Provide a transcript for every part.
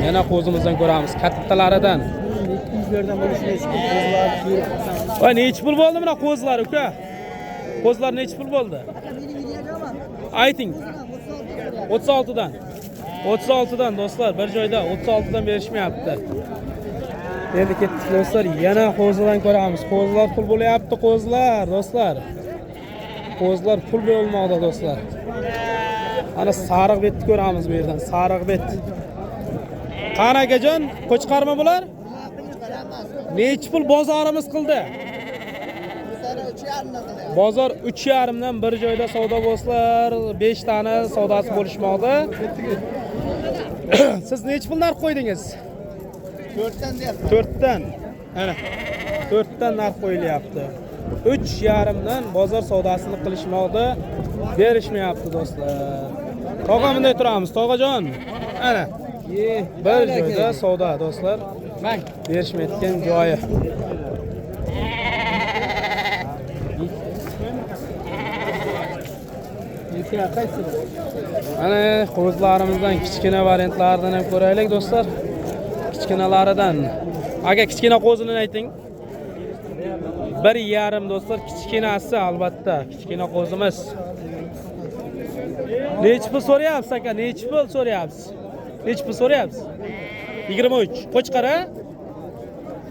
Yana qo'zimizdan ko'ramiz, kattalaridan. Voy, nechi pul bo'ldi mana qo'zilar, uka? Qo'zilar nechi pul bo'ldi? Ayting. 36 dan. 36 dan do'stlar, bir joyda 36 dan berishmayapti. Endi ketdik do'stlar, yana qo'zidan ko'ramiz. Qo'zilar pul bo'lyapti, qo'zilar do'stlar. Qo'zilar pul bo'lmoqda do'stlar. Ana sariq betni ko'ramiz bu yerdan, sariq bet. Qani akajon, qo'chqarmi bular? Nechi pul bozorimiz qildi? Bozor 3,5 dan bir joyda savdo bo'lsalar, 5 tana savdosi bo'lishmoqda. Siz nechi pul narx qo'ydingiz? 4'ten deyapti. 4 dan. Ana. 4 dan narx qo'yilyapti. 3,5 dan bozor savdosini qilishmoqda. Berishmayapti do'stlar. Tog'a, bunday turamiz, tog'ajon. Ana. Bir joyda savdo do'stlar. Berishmayotgan joyi. Ana qo'zilarimizdan kichkina variantlaridan ham ko'raylik do'stlar. Kichkinalaridan. Aka, kichkina qo'zini ayting. 1,5 do'stlar, kichkinasi albatta, kichkina qo'zimiz. Nechi pul so'rayapsiz aka? Nechi pul so'rayapsiz? Nechi pul so'rayapsiz? 23. Qo'chqar a?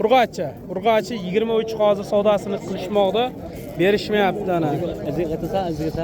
Urg'ochi. Urg'ochi 23 hozir savdosini qilishmoqda. Berishmayapti ana.